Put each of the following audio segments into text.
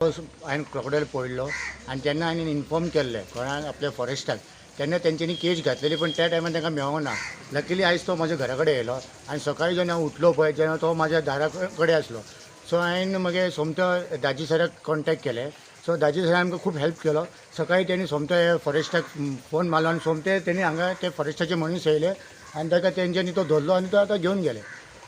हांवें क्रोकोडायल पळयल्लो आनी तेन्ना हांवें इन्फॉर्म केल्लें कोणाक, आपल्या फॉरेस्टाक. तेन्ना तेंच्यांनी केज घातलेली, पण त्या टायमार तांकां मेळोंक ना. लकीली आयज तो म्हाज्या घरा कडेन येयलो आनी सकाळीं जेन्ना हांव उठलो पळय तेन्ना तो म्हाज्या दारा कडेन आसलो. सो हांवें मागीर सोमतो दाजी सराक कॉन्टेक्ट केलें. सो दाजी सरान आमकां खूब हेल्प केलो. सकाळीं तेणी सोमते फॉरेस्टाक फोन मारलो आनी सोमते तेणी हांगा ते फॉरेस्टाचे मनीस येयले आनी ताका तेंच्यांनी तो धरलो आनी तो आतां घेवन गेले.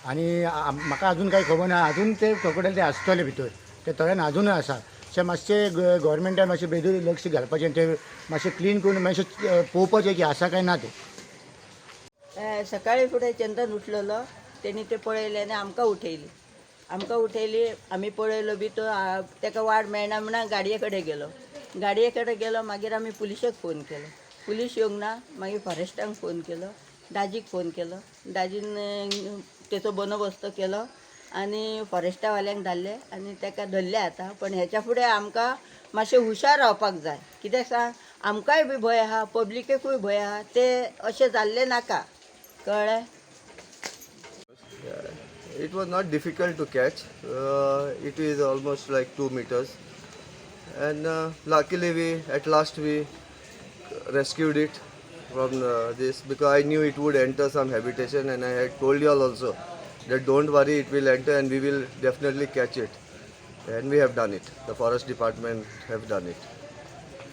आनी म्हाका अजून कांय खबर ना, अजून ते क्रोकोडायल ते आसतले भितर, ते तळ्यान अजूनय आसा. अशें मातशें गोवोरमेंटान मातशें बेगीन लक्ष घालपाचें, ते मातशें क्लीन करून मातशें पळोवपाचें की आसा काय ना तें. सकाळी फुडें चंदन उठलेलो, तेणी ते पळयलें आनी आमकां उठयली. आमकां उठयली, आमी पळयलो बी तो ताका वाट मेळना म्हणून गाडये कडेन गेलो. गाडये कडेन गेलो, मागीर आमी पुलिशेक फोन केलो. पुलीस येवंक ना, मागीर फॉरेस्टांक फोन केलो, दाजीक फोन केलो. दाजीन तेचो बंदोबस्त केलो आनी फॉरेस्टावाल्यांक धाडले आनी ताका धरले आतां. पण हेच्या फुडें आमकां मातशें हुशार रावपाक जाय. कित्याक सांग, आमकांय बी भंय आहा, पब्लिकेकूय भंय आहा. ते अशें जाल्लें नाका, कळ्ळें? It was not difficult to catch. It is almost like 2 meters, and luckily we at last we rescued it from this, because I knew it would enter some habitation, and I had told you all also that don't worry, it will enter and we will definitely catch it, and we have done it. The forest department have done it.